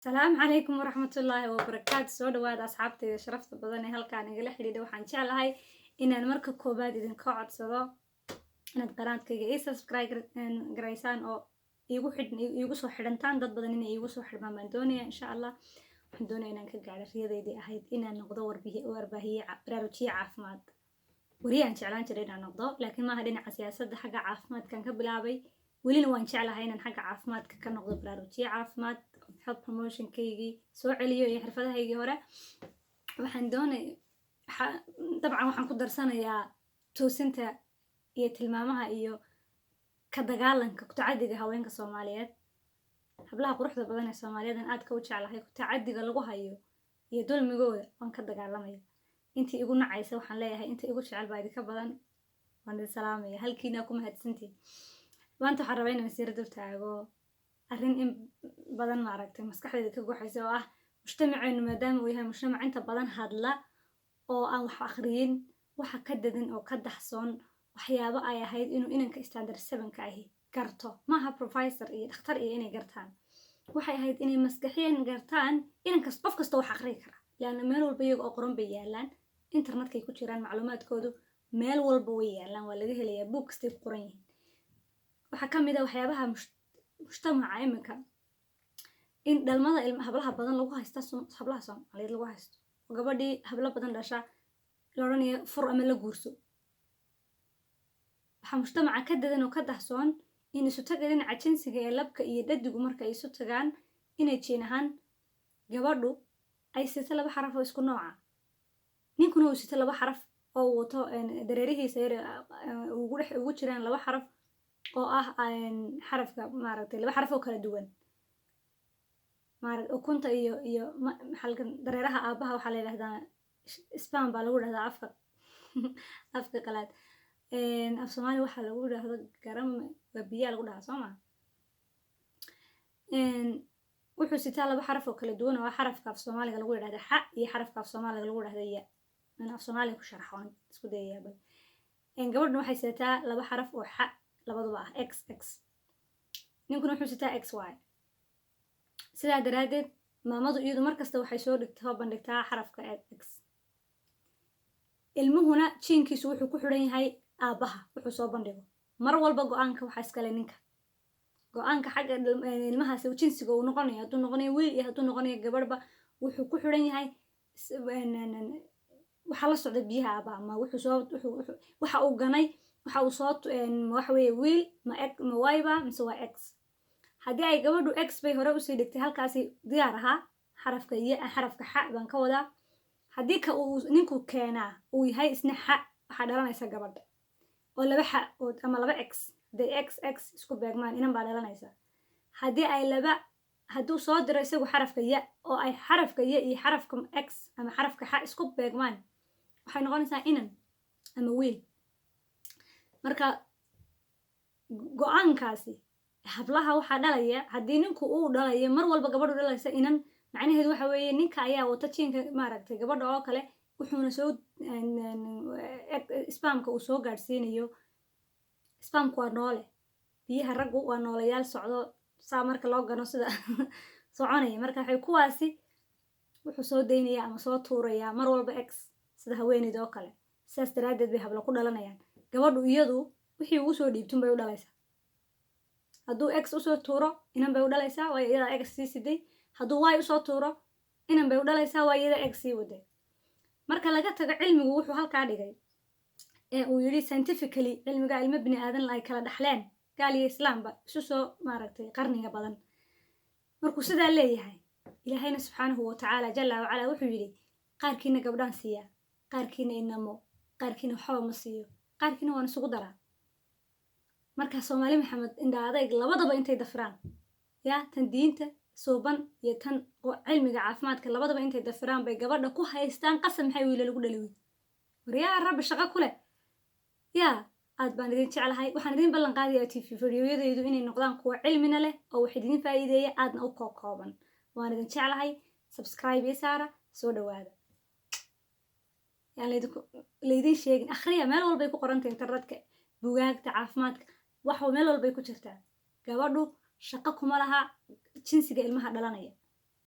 Asalaamu calaykum waraxmatullaahi wabarakaatu. Soo dhawaada, asxaabtayda sharafta badan ee halkaan igala xidhiidha. Waxaan jeclahay inaan marka koobaad idinka codsado inaad qanaadkayga ii subscribe garaysaan oo iigu xidh, iigu soo xidhantaan. Dad badan inay iigu soo xidhmaan baan doonaya, insha Allah. Waxaan doonaya inaan ka gaadho riyadaydii ahayd inaan noqdo warbaahiye, baraarujiye caafimaad. Wariyaan jeclaan jiray inaan noqdo, laakiin maaha dhinaca siyaasadda, xagga caafimaadkan ka bilaabay. Welina waan jeclahay inaan xagga caafimaadka ka noqdo baraarujiye caafimaad, health promotionkaygii soo celiyo iyo xirfadahaygii hore. Waxaan doonay, dabcan waxaan ku darsanayaa toosinta iyo tilmaamaha iyo ka dagaalanka kutacadiga haweenka Soomaaliyeed, hablaha quruxda badan ee Soomaaliyeed aan aadka u jeclahay. Kutacadiga lagu hayo iyo dulmigooda waan ka dagaalamaya. Intii igu nacaysa waxaan leeyahay, inta igu jecel baa idinka badan. Waan idin salaamaya, halkiinaa ku mahadsantihin. Maanta waxaan rabaa inaan sira dul taago arrin in badan maaragtay maskaxdayda ka guuxaysa, oo ah mujtamaceenu maadaama uu yahay mujtamac inta badan hadla oo aan wax akhriyin, waxa ka dadan oo ka daxsoon waxyaabo ay ahayd inuu inanka standard sevenka ahi garto. Maaha professor iyo dhakhtar iyo inay gartaan, waxay ahayd inay maskaxiyan gartaan inankas, qof kasta wax akhriyi kara, leanna meel walba iyaga oo qoran bay yaalaan, internetkay ku jiraan, macluumaadkoodu meel walba way yaalaan, waa laga helayaa, buug kastay ku qoran yihiin. Waxaa ka mid a waxyaabaha mujtamaca iminka in dhalmada hablaha badan lagu haysta, hablaha Soomaaliyeed lagu haysto, oo gabadhii hablo badan dhasha la odhanayo fur ama la guurso. Waxaa mujtamaca ka dadan oo ka dahsoon in isu taga dhinaca jinsiga ee labka iyo dhadigu marka ay isu tagaan, inay jiin ahaan gabadhu ay sito laba xaraf oo isku nooca, ninkuna uu sito laba xaraf oo uu wato dareerihiisa yar ugu dhex ugu jiraan laba xaraf oo ah xarafka, maaragtay, laba xaraf oo kala duwan. Maarag ukunta iyo maxalkan dareeraha aabaha waxaa la yidhahdaa sperm baa lagu dhahdaa afka qalaad. Af Soomaali waxaa lagu dhahdo garam, waa biyaa lagu dhahaa, soo ma? Wuxuu sitaa laba xaraf oo kala duwan, oo ah xarafka af Soomaaliga lagu yidhahda xa iyo xarafka af Soomaaliga lagu dhahda ya. In af Soomaaliga ku sharxo waan isku dayayaa bal. Gabadhuna waxay sitaa laba xaraf oo xa labaduba ah, X X. Ninkuna wuxuu sitaa X Y. Sidaa daraaddeed maamadu iyadu markasta waxay soo dhigta, soo bandhigtaa xarafka X. Ilmuhuna jiinkiisu wuxuu ku xidhan yahay aabbaha wuxuu soo bandhigo. Mar walba go-aanka waxaa iskale ninka, go-aanka xagga ilmahaasi jinsiga uu noqonayo, hadduu noqonayo wiil iyo hadduu noqonayo gabadhba, wuxuu ku xidhan yahay waxaa la socda biyaha aabbaha, ma wuxuu soo waxa uu ganay, waxa uu soo, waxa weeye wiil ma x ma y ba mise waa X. Haddii ay gabadhu X bay hore usii dhigtay, halkaasi diyaar ahaa xarafka iyo xarafka xa baan ka wadaa. Haddii ka uu ninku keenaa uu yahay isna xa, waxaa dhalanaysa gabadha oo laba xa oo ama laba X. Hadday X X isku beegmaan, inan baa dhalanaysa. Haddii ay laba, hadduu soo diro isagu xarafka ya oo ay xarafka ya iyo xarafka X ama xarafka xa isku beegmaan, waxay noqonaysaa inan ama wiil. Marka go-aankaasi hablaha waxaa dhalaya, haddii ninku uu dhalayo mar walba gabadhu dhalaysa inan, macnaheedu waxa weeye ninka ayaa wata jiinka, maaragtay, gabadha oo kale, wuxuuna soo spermka uu soo gaadhsiinayo. Spermku waa noole, biyaha raggu waa noolayaal socdo, saa marka loo gano sida soconaya. Marka waxay kuwaasi wuxuu soo daynaya ama soo tuurayaa mar walba X, sida haweeneyda oo kale. Sidaas daraaddeed bay hablo ku dhalanayaan. Gabadhu iyadu wixii ugu soo dhiibtun bay u dhalaysaa. Hadduu X usoo tuuro, inan bay u dhalaysaa, waayo iyadaa X sii siday. Hadduu Y usoo tuuro, inan bay u dhalaysaa, waa iyada X sii waday. Marka laga tago cilmigu wuxuu halkaa dhigay ee uu yidhi scientifically, cilmiga ilmo bini aadan ay kala dhaxleen gaal iyo islaamba isu soo, maaragtay, qarniga badan. Markuu sidaa leeyahay Ilaahayna subxaanahu watacaala jalla wacalaa wuxuu yidhi: qaarkiina gabdhaan siiya, qaarkiina inamo, qaarkiina waxba ma siiyo, qaarkiina waan isugu daraa. Marka Soomaali Maxamed indha adayg labadaba intay dafiraan, yaa tan diinta suuban iyo tan cilmiga caafimaadka labadaba intay dafiraan bay gabadha ku haystaan qasab. Maxay wiila lagu dhali wey? Waryaa, Rabbi shaqo ku leh yaa. Aad baan idin jeclahay. Waxaan idin ballan qaadayaa TV fidiyoyadaydu inay noqdaan kuwa cilmina leh oo wax idin faa'iideeya, aadna u kookooban. Waan idin jeclahay. Subscribe ii saara. Soo dhawaada. Yaan laydin sheegin, akhriya, meel walbay ku qorantay, internetka, bugaagta caafimaadka, wax meel walbay ku jirtaa. Gabadhu shaqo kuma laha jinsiga ilmaha dhalanaya.